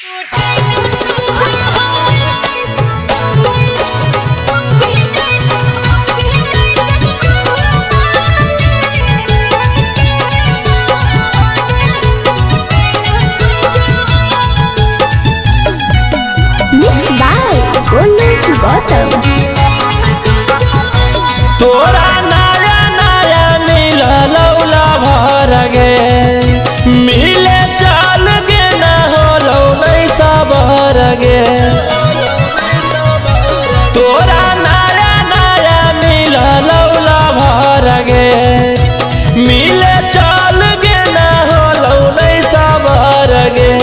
Mixed by Golu Gautam. तोरा नया नया मिलल भर गे मिले चल गे न होलो नहीं सबर गे। तोरा नया नया मिलल भर गे मिले चल गे न होलो नहीं सबर गे।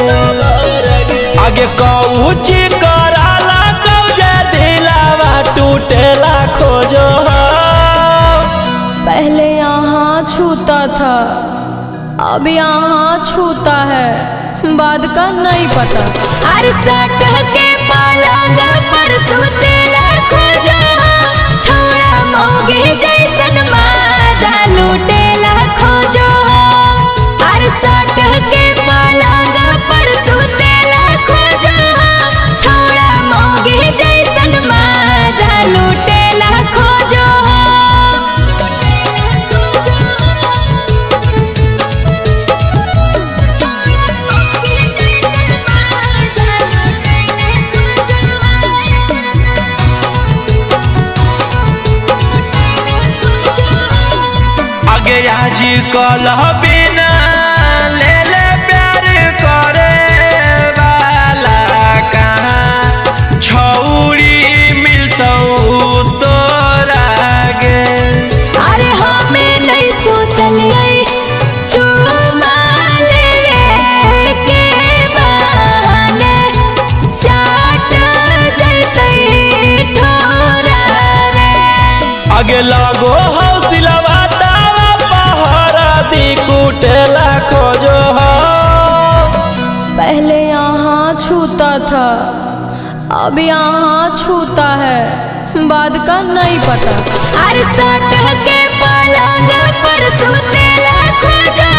आगे कौची कराला कौजे दिलावा टूटेला खोजो। पहले यहाँ छूता था, अब यहाँ छूता है, बाद का नहीं पता। अरे सट के पलंग पर सुतेला खोजो, छोड़ा मोगे जैसन माजा लूटेला खोजो। अरे सट के पलंग पर सुतेला खोजो, छोड़ा मोगे जैसन माजा लूटेला खोजो। आगे आज कल बिना ले ले प्यार करे वाला कहाँ छौरी मिलतौ तोरा गे। अरे हमें नहीं सोचलिए चुमा ले के बहाने चाट जैतै ठोरा रे। आगे लगो हौसलावा तावा पहरा दी कुटेला खोजो। पहले यहाँ छूता था, अब यहाँ छूता है, बाद का नहीं पता। अरे सट के पलंग पर सुतेला खोजो,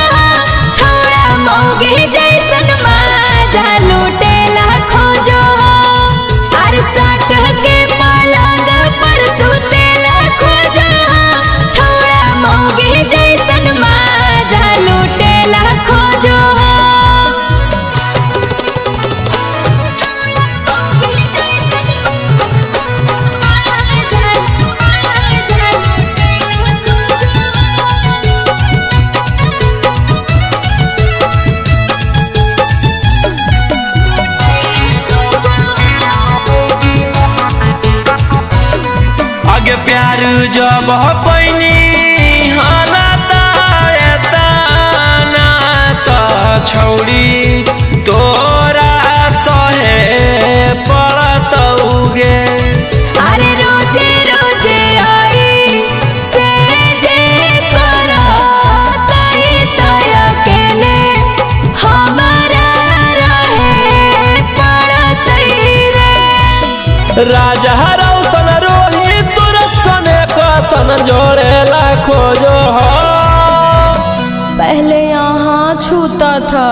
छोड़ा मोगे जैसन माजा लूटेला खोजो। अरे सट के पलंग पर सुतेला खोजो, छोड़ा मोगे जैसन माजा लूटेला खोजो। आगे प्यार जब पैनी हालत त छौरी तोरा सहे पड़तौ गे। अरे रोजे रोजे आई से जे करो तई तय अकेले हमारा रहे पड़तई रे। राजा रौशन रोहित तुरसन कसन जोड़ेला खोजो। पहले यहाँ छूता था,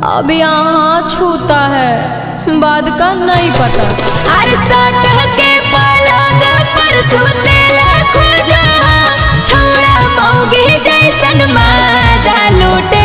अब यहाँ छूता है, बाद का नहीं पता। अरे सट के पलंग पर सुतेला खोजो, छोड़ा मोगे जैसन माजा लूटे।